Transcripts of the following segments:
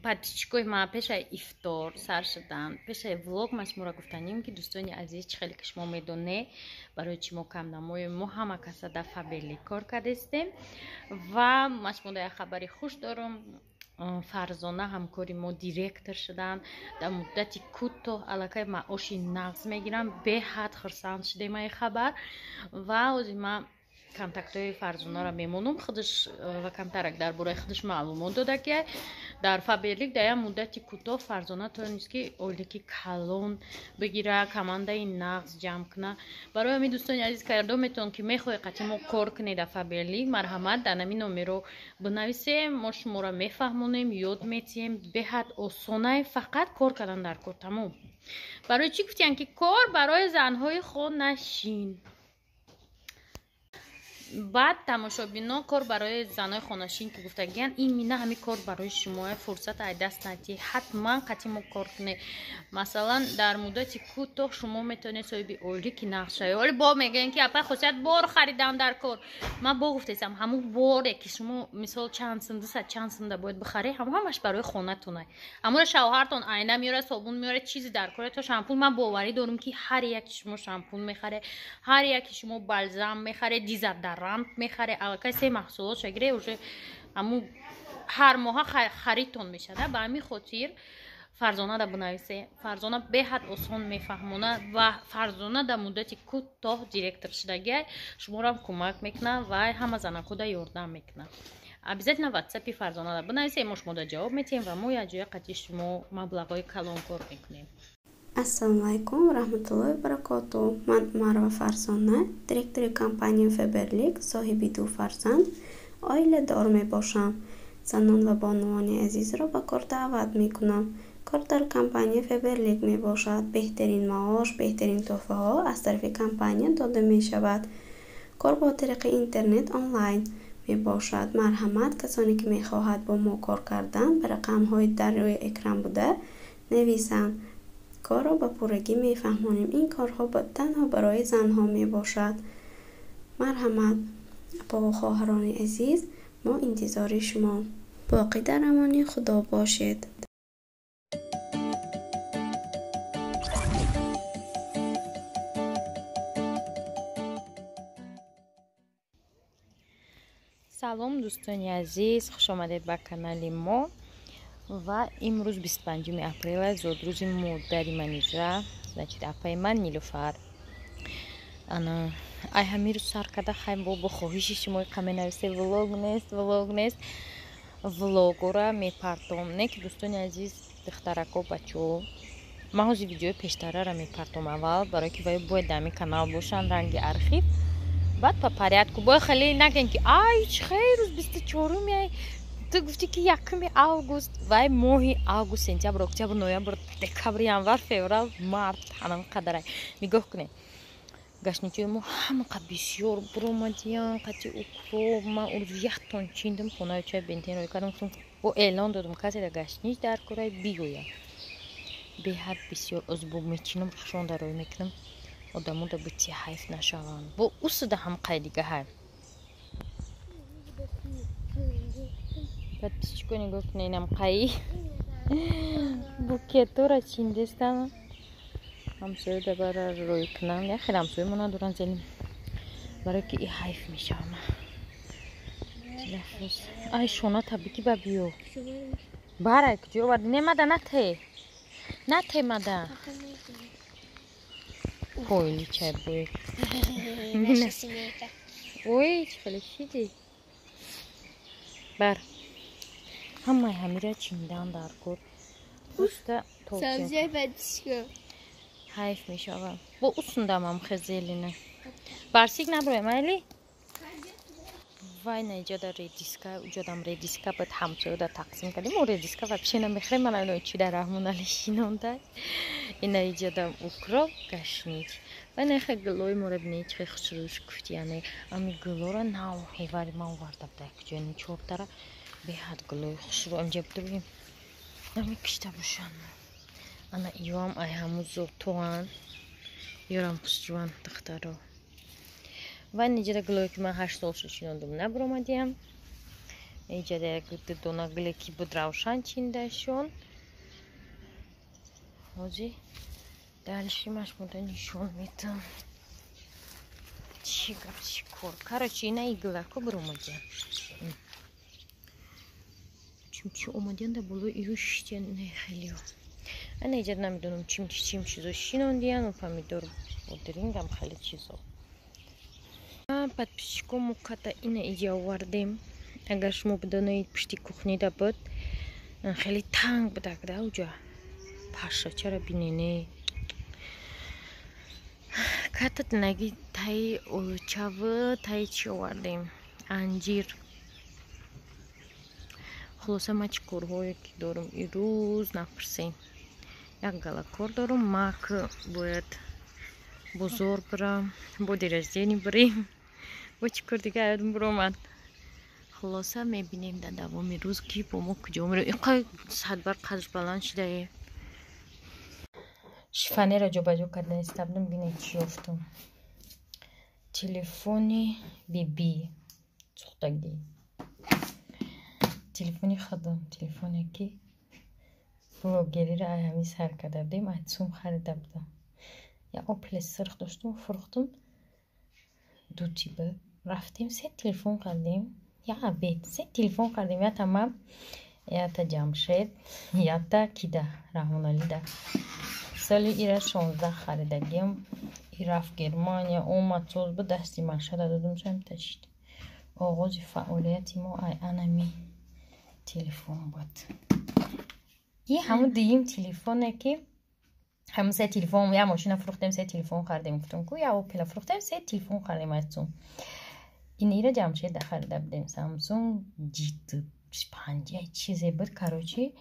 Подписчикои ман пешаи ифтор сар шудан, пешаи влог ман шуморо гуфтанем, ки дӯстони азиз, чӣ хеле ки шумо медонед, барои чӣ мо кам намоем. Мо ҳама каса дар Фаберлик кор кардастем ва ман шумода як хабари хуш дорам. Фарзона ҳамкори мо директор шуданд. Дар муддати кӯтоҳ аллакай маоши нағз мегирам. Беҳад хурсанд шудем ай хабар ва ҳозир ман контактҳои Фарзонаро мемонам, худаш ва камтарак дар бораи худаш маълумот дода, ки дар Фаберлик дар як муддати кӯтоҳ Фарзона тавонист, ки ойлики калон бигира, командаи нағз ҷамъ куна. Барои ҳамин, дӯстони азиз, кардометон ки мехоҳед қатъи мо кор кунед дар Фаберлик, марҳамат, дар ҳамин номеро бинависем, мо шуморо мефаҳмонем, ёд метиҳем. Беҳад осонае, фақат кор кардан дар кор, тамом. Барои чӣ гуфтиян, ки кор барои занҳои хонашин? Баъд тамошобино, кор барои занҳои хонашин ки гуфтагиян, ин мина ҳами кор барои шумо, фурсат ай даст надиҳед, ҳатман қатъи мо кор кунед. Масалан, дар муддати кӯтоҳ шумо метавонед соҳиби ойлики нағз шавед. Оли бо мегӯем, ки апай Хосият, бор харидан дар кор. Ман бо гуфтесам, ҳамун боре ки шумо мисол чанд сум, дусад чанд сумда бояд бихаред, ҳамун ҳамаш барои хонатонай. Ҳамуро шавҳартон айна меорад, собун меорад, чизи дар кор, то шампун. Ман боварӣ дорам, ки ҳар яки шумо шампун мехаред, ҳар яки шумо балзам мехаред, дезодорант мехаред. Аллакай се маҳсулот шагире, уже ҳамун ҳар моҳа харидтон мешавад. Ба ҳамин хотир Фарзонада бинависе. Фарзона беҳад осон мефаҳмонад ва Фарзона дар муддати кӯтоҳ директор шудагиай, шуморам кӯмак мекунад ва ҳама занакода ёрдам мекунад. Обязательно ватсапи Фарзонада бинависе, мо шумода ҷавоб метиҳем ва мо якҷоя қатъи шумо маблағҳои калон кор мекунем. Ассалому алайкум ва раҳматуллоҳи ва баракотуҳ. Ман Умарова Фарзона, директори компанияи Фаберлик, соҳиби ду фарзанд, оиладор мебошам. Занон ва бонувони азизро ба кор даъват мекунам. Кор дар компанияи Фаберлик мебошад. Беҳтарин маош, беҳтарин тӯҳфаҳо аз тарафи компания дода мешавад. Кор бо тариқи интернет онлайн мебошад. Марҳамат, касоне ки мехоҳад бо мо кор кардан, ба рақамҳои дар рӯи экран буда нависанд. Корро ба пуррагӣ мефаҳмонем. Ин корҳо танҳо барои занҳо мебошад. Марҳамат, апову хоҳарони азиз, мо интизори шумо. Боқӣ дар амони Худо бошед. Салом, дӯстони азиз, хушомадед ба канали мо. Ва имрӯз 25 апрел, зодрӯзи модари Манижа, значит, апаи ман Нилуфар. Ана ай ҳамин рӯз сар карда, хай бо хоҳиши шумо қа менависе, влог нест, влог нест, влогора мепартом. Не ки, дӯстони азиз, духтарако, бачаҳо, ман ҳозир видеои пештарара мепартом аввал, барое ки вай бояд дар ҳамин канал бошанд, ранги архив. Баъд по порядку бояд хеле наген, ки ай, чӣ хел рӯз 24-уми, ай ту гуфтӣ, ки 1 август. Вай моҳи август, сентябр, октябр, ноябр, декабр, январ, феврал, март, ҳанам қадарай. Нигоҳ кунед, гашничои мо ҳамақа бисёр буромадиян, қати укроп. Ман урӯз яктон чиндим, хонаи чай бентен рой кардам, гуфтам, бо эълон додам, касе да гашнич дар корай, биёяд. Беҳад бисёр оз бо мечинам, рухшонда рой мекунам, одамо да бити ҳайф нашаванд. Бо усуда ҳам қай дига ҳай. Подписчико, нигоҳ кунед, инам қаи букетора чиндестам, ҳамсоя да бара рой кунам. Я хеле ҳамсоя мо надоран зелим, барое ки и ҳайф мешавам. Ай, шона табики ба биё, барай, куҷо оварди? Немада, нате, нате, мада пойли чай бой. Ой, чӣ хеле шиди. Бар ҳамаи ҳамира чиндан дар кор, пуста ҳайф мешавад. Бо усундамам хезелина барсик наброем айли. Вай, наиҷада редиска, уҷадам редиска, баъд ҳамсоёда тақсим кардем. Мо редиска вообще намехӯрем, ман намедонам чи дар Раҳмонали шинонда. Ина иҷадам укроп, гашнич. Вай, нахе гулои моро бинед, чи хушрӯш гуфти, яъне ами гулора нав ҳевари ман оварда буда куҷони чортара. Беҳад гулои хушрӯ амҷа бидурем, намекишта бошанд. Ана иёам ай ҳаму зотоан, ёрам хушрӯан, духтаро. Ва неҷада гулое ки ман 8 сол шуд шинондум, набуромадиям. Иҷада як дона гуле ки буд, Равшан чиндашон. Ҳозир дальше машмуда нишон метам, чӣ гап, чӣ кор. Короче, ина иглако биромадиян, чимчи омадиян, да болои ию шиштиян. Ина хелио ана иҷад, намедонам, чимчи чим чизо шинондиян, помидор, бодирингам, хеле чизо. Подписчико, муката ина иҷа овардем. Агар шумо бидонед, пушти кухнида буд, хеле танг будак да уҷа. Пашачара бинене, катат наги таи олучавы, таи чӣ овардем, анҷир. Хулоса, ма чӣ корҳое ки дорум ирӯз, напурсем. Як гала кор дорум, мак бояд бозор бирам, бо день рождения бирем, бо чӣ кор дига ёдам биромад. Хулоса, мебинем дар давоми рӯз, ки бо мо куҷо мерем. Инқай садбар қадр баланд шудае. Шифоньерро ҷобаҷо карда истабдум, бинед, чӣ ёфтум: телефони биби сӯхтагӣ, телефони худам, телефоне ки блогериро ай ҳамин сар карда будем, аз ЦУМ харида будам. Як Опели сирх доштум, фурӯхтум, ду тиба рафтем, се телефон хардем, як обед се телефон хардем: ята ман, ята Ҷамшед, ята кида Раҳмоналида. Соли ира 16 харидагим. И рафт Германия, омад, соз буд, дасти машада додум, шамташид. Оғози фаъолияти мо ай анами телефон буд. И ҳамун дуюм телефоне ки ҳамун се телефон, як мошина фурӯхтем, се телефон хардем, гуфтам ку, як Опела фурӯхтем, се телефон хардем аз ЦУМ. Ин ира Ҷамшеда харида будем, Самсунг J5 чизе буд. Короче,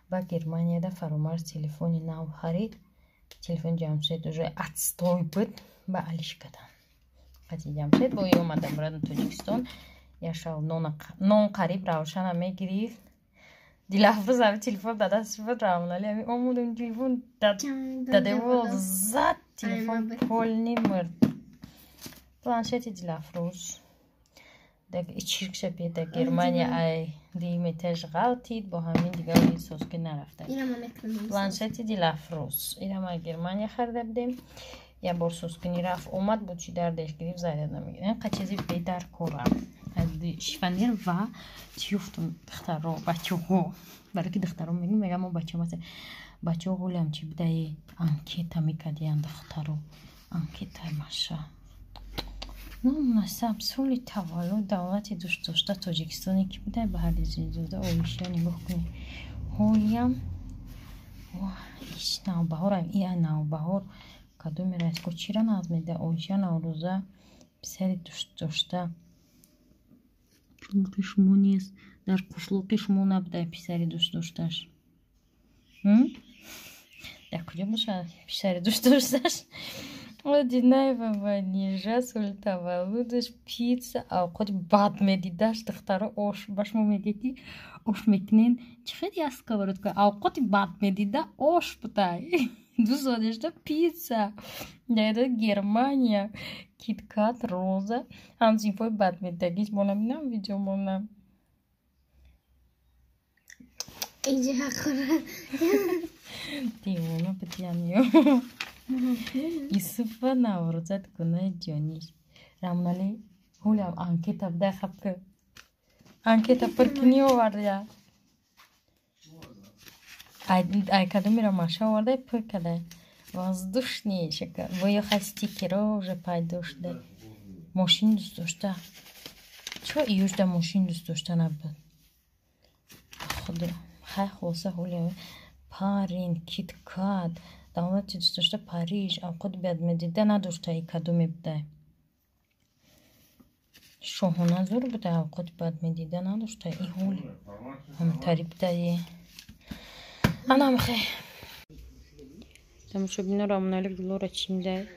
ба Германияда Фаромарз телефони нав харид. Телефони Ҷамшед уже отстой буд, ба алиш кардам. Қати Ҷамшед бо ё омадам бирадам Тоҷикистон. Яшав нон қариб Равшана мегирифт. Дилафрӯз ҳами телефон ба дасташ буд, Равонали ҳами омудем, телефон дадевол зад, телефон полный мурд. Планшети Дилафрӯз чиркша беда, Германия ай дуюм этаж ғалтид, бо ҳамин дигар соски нарафта. Планшети Дилафрӯз ирама Германия харида будем. Як бор соскини рафт омад, буд чи дардеш гирифт, заряд намегирад. Инқа чизи бедаркора. Шифоньер ва чӣ ёфтум, духтаро, бачаҳо, барои ки духтаро мегӯм, мегам мо бачаҳо масалан, бачаҳо ҳолиам чӣ будае, анкета мекардиян духтаро, анкетаи маша, номунасаб, соли таваллуд, давлати дӯстдошта Тоҷикистоне ки будай, ба ҳарди зинзода оиша. Нигоҳ кунед, ҳолиам иш Навбаҳорам, ия Навбаҳор кадоми раско чира нағз медиҳад. Оиша, Наврӯза, писари дӯстдошта, қишлоқи шумо нест, дар қишлоқи шумо набудай писари дӯстдошташ, дар куҷо бошад писари дӯстдошташ? Одинаева Манижа, соли таваллудаш, пицца, авқоти бад медидаш. Духтаро, ош ба шумо мегӯяд, ки ош мекунен, чӣ хел як сковородка, авқоти бад медида, ош будай, дӯст дошта пицца, Германия, Киткат, роза, ҳамсинфои бад медидагиш монам, инам видео монам. Иҷа хӯра. Девона будиям ё. Юсуфа, Наврӯзат, гунаи ҷониш. Рамналӣ, ҳулям анкета будай, хаб ки анкета пур кунӣ, овардия. Ай кадомира маша овардай, пур кадай. Воздушный шака. Бо ё хай стикеро уже пайдо шуда. Мошин дӯст дошта. Чо июшда мошин дӯст дошта набуд? Худо. Хай, хулоса, ҳулям парин, Киткат, давлати дӯстдошта Париж, авқоти бадмедида надошта, и кадоме будай? Шоҳона зур буда, авқоти бадмедида надошта, и ҳол ҳамтари будае. Анам хе. Тамошобино, Рамонали гулора чиндай.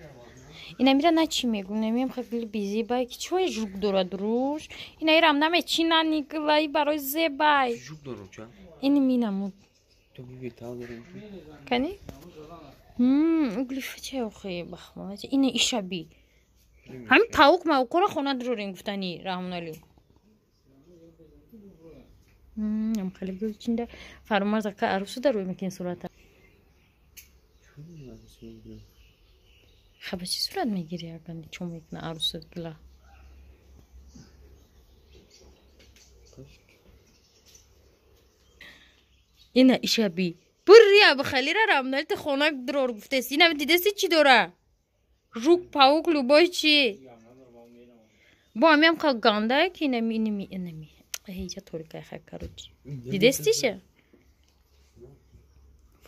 Инамира на чӣ мегӯ? Намиам хе гули безебай, ки чой жук дорад руш. Инаирам намечинани гулаи барои зебай. Жук дорад ча? Ини минамуд. То биби тал дорем. Кани? Углифа чай охи бахмала. Ина ишаби. Ҳамин паук мауқора хона дурорем гуфтани, Раҳмоналӣ. Ам хеле гул чинда. Фармаз ака арусу дар рӯй мекунӣ сурата. Хаба чӣ сурат мегирӣ агар чо мекуна арусат гула? Ина ишаби. Бурия бахалира рамнал та хона дрор гуфтеси. Ина дидеси чӣ дора? Жук, паук, любой чи. Бо амиам ка ганда ки инами инами инами. Ҳеҷа торикай хай короче. Дидестиша?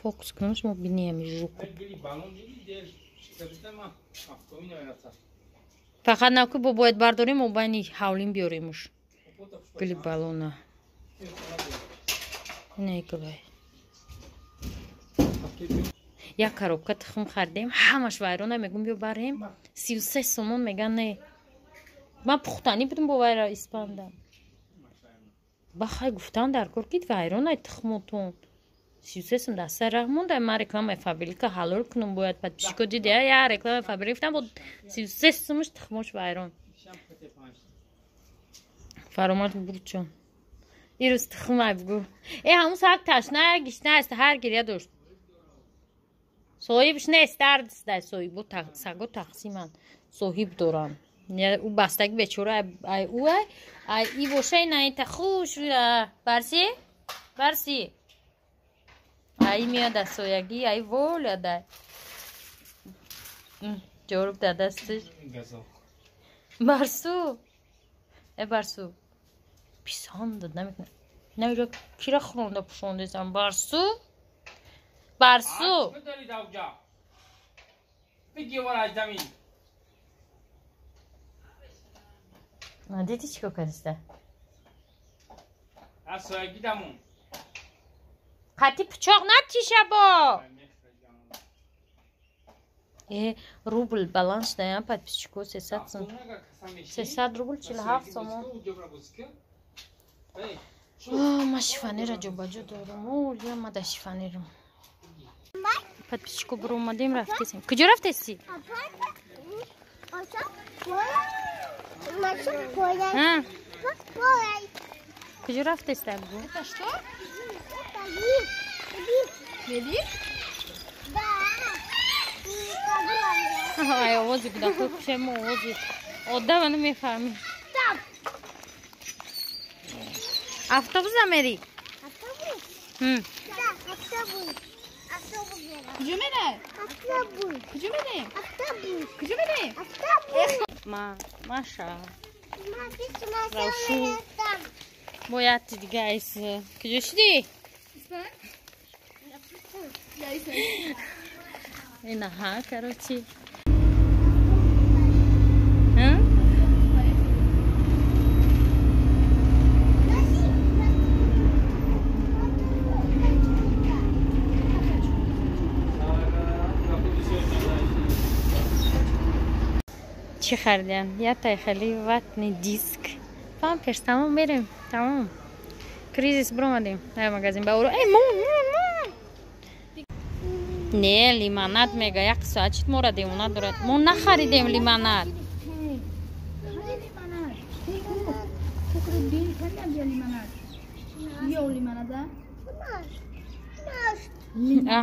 Фокус кунам шумо бинем жук. Фақат наку бо бояд бардорем мо байни ҳавлин биёремуш. Гули балона. Ина гулай. Як коробка тухм хардем, ҳамаш вайрона мегум биё барем. 33 сомон меган не. Ман пухтанӣ будум бо вайра испандам. Бахай гуфтан дар кор ки вайронай тухмотон. 33 сом дар сар раҳ монда. Ман рекламаи фабрика ҳалол кунам бояд подписчико диде. Я рекламаи фабрика гуфтам бо 33 сомаш тухмош вайрон. Фаромад бурчон. Ирӯз тухмай бугу. Э ҳамун саг ташна гишна аст ҳар гиря дошт. Соҳибш нест дардистай соҳибу саго тақсиманд соҳиб доранд. Ӯ бастаги бечора ай ӯ ай и бошай на ита хуш барси барси ай меяд аз соягӣ ай воля дай ҷоруб дар дасташ барсу э барсу писон дод намекунад наҷа кира хӯронда пӯшондесам барсу барсу Дидӣ чӣ кор кардиста? Қати пичоқ натиша бо. Э, рубл баланс даям подписчико 300 сом. 300 рубл 47 сомон. Ма шифонера ҷобаҷо дорум. Олия ма да шифонерам. Подписчико буро омадем рафтесем. Куҷо рафтеси? Куҷо рафтеста бугу? Это что? Медик? Ай, овози кӯдакҳо кушем овози. Одама намефаҳмем. Автобус намери? Автобус? Автобус. Куҷо мерай? Автобус. Куҷо мерем? Автобус. Куҷо мерем? Автобус. Ма, Маша. Равшу. Бояд дига айс. Куҷо шудӣ? Инаҳа, короче. Чӣ харидем? Я тайхали ватни диск. Памперс, тамом мерем. Тамом. Кризис биромадем. Ай магазин ба уро. Эй, мон, мон, мон. Не, лимонад мега. Як соат чит мора девона дорад. Мо нахаридем лимонад.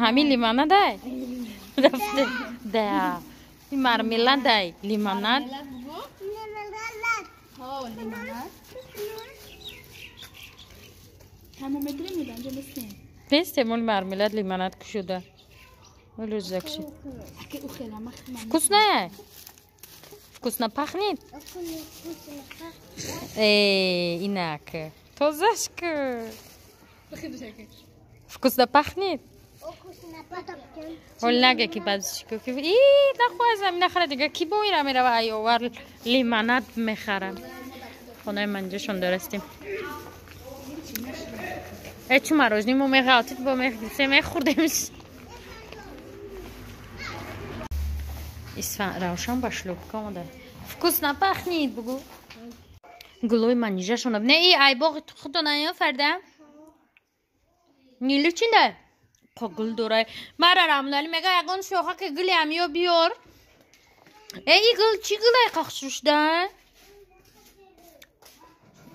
Ҳамин лимонадай? Да. Мармеладай, лимонад. Нестем, он мармелад, лимонад кушуда. Вкусная? Вкусно пахнет? Эй, инак. Тозашка. Вкусно пахнет? Ҳол нага ки баъзишко ки и нахоҳам нахара дига ки бо ира мерава ай овар лимонад мехарам. Хонаи манҷашон дорастем. Э чу мороженое мо меғалтид бо мехӯрдем мехӯрдемш. Исфан Равшан ба шлёпка омада. Вкусно пахнет бугу. Гулои манижашон. Не и ай боғи худо наё фарда. Нилу чинда? Гул дорай. Мара Рамнали мега ягон шоха ки гули амиё биёр. Э и гул чӣ гулай қахшушда?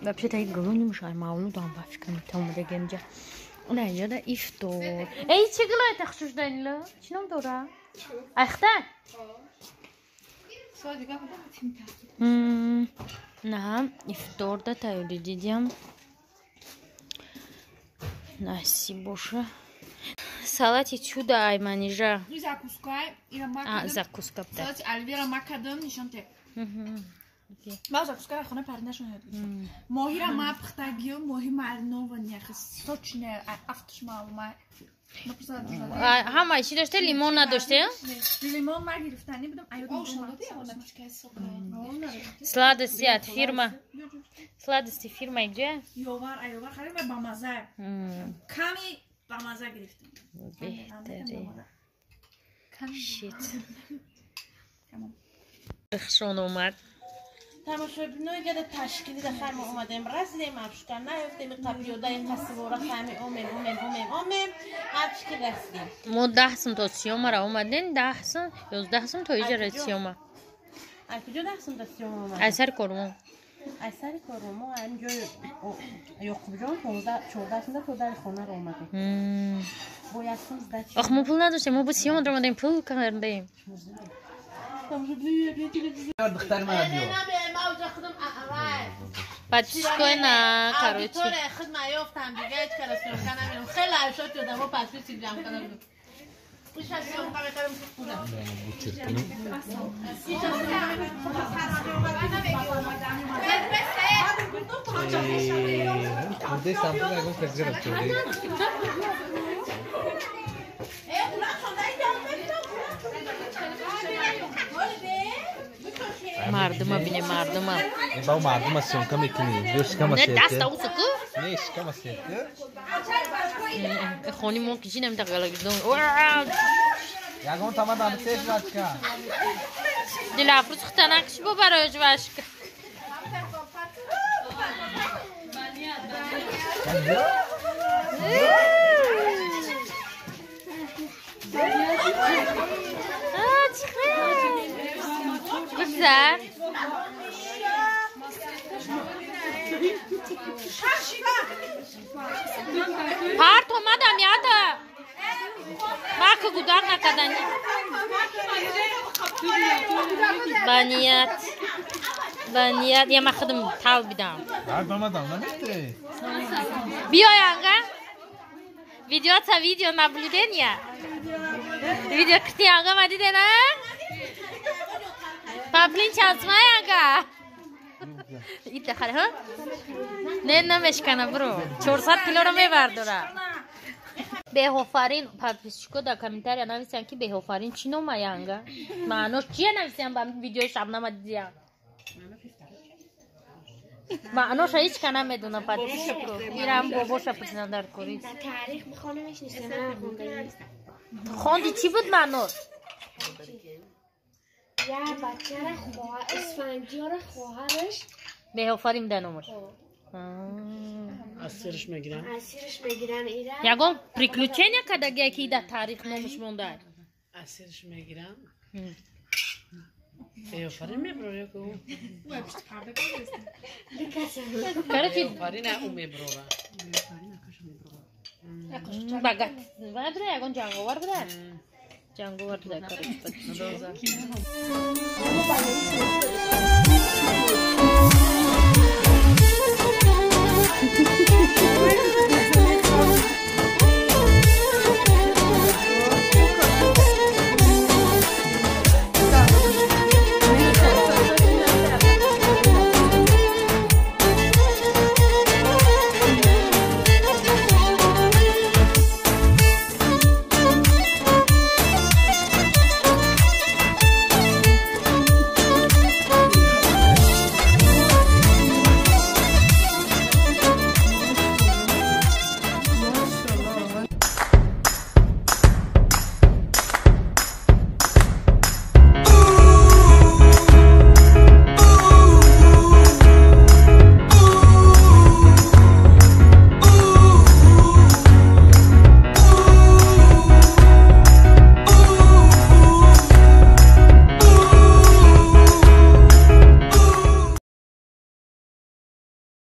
Вообще-то и гулу мушай мавлудам ба фикрам там дегенҷа. На яда ифтор. Эй чӣ гулай тахшуш данила? Чӣ ном дора? Айхта? На, ифторда тайёрӣ дидям. Насиб боша. Салати чудо ай манижа. Закуска. Закуска. Салати Альвера макадам нишонте. Ма закуска хона парнашон ёд гирифтам. Моҳира ма пухтагиё, моҳи мариновани, яхе сочне, афтш маълума. Ҳама чӣ доште? Лимон надоште? Лимон ма гирифтани будам, аёд. Сладости от фирма. Сладости фирма где? Ёвар, аёвар харид ва бамаза. Ками бамаза гирифтам. Беҳтари. Шит. Хушон омад. Тамошобинои гада ташкили да хайма омадем, расидем абшука, наёфтем қапиёдаи қасивора хайми омем, омем, омем, омем, абшки расидем. Мо 10 сум то сиёмара омадем, 10 сум, 11 сум то иҷара сиёма. Ай куҷо 10 сум то сиёма омадем? Ай сари корвон. Ай сари корвон, мо ҳамин ҷои Ёқубҷон 15 14 сум то дари хонаро омадем. Бо як сум сдачи. Ох, мо пул надоштем, мо бо сиёма омадем, пул кардем. Духтари мана биё. Подписчикои на, короче. Аудитория худ ма ёфтам, дига ҳеҷ кара съёмка намерам. Хеле айшот ёдам, мо подписчик ҷамъ кардам. Иша съёмка мекардам, худам. Хурдаи самбуз ягон кас гирифт. Мардума бине, мардума. Ба мардума съёмка мекунӣ. Ё шикама Не сетке. даста усуку? Не шикама сетке. Хони мо кичи нам тагалагдон. Ягон тамада битеш бачка. Дилафруз хутанакш бо барои жвашка. Гузар. Парт омадам ята. Мака гудар накадани. Ба ният. Ба ният я ма худам тал бидам. Парт омадам, намеште. Биёй анга. Ведётся видео наблюдение. Видео кти анга ма дидена? Паплин часмай анга. Ита харе, ха? Не намешкана бро. 400 килоро мебардора. Беҳофарин подписчико дар комментария нависян ки беҳофарин чӣ номай анга? Маънош чия нависян ба видеои шабнама дидиян? Маъноша ҳеҷ ка намедона подписчико. Ирам бобоша пурсидан дар кори. Таърих бихонамеш нестам. Хонди чӣ буд маънош? Я бачара хоҳар Исфандиёра хоҳараш Беҳофарин да номаш. Асирш мегиран. Асирш мегиран ира. Ягон приключения кардагия ки дар таърих номаш монда? Асирш мегиран. Беҳофарин меброра ку. Короче, Беҳофарин ӯ меброра. Багат. Буда ягон ҷанговар буда? Ҷанговар буда, короче.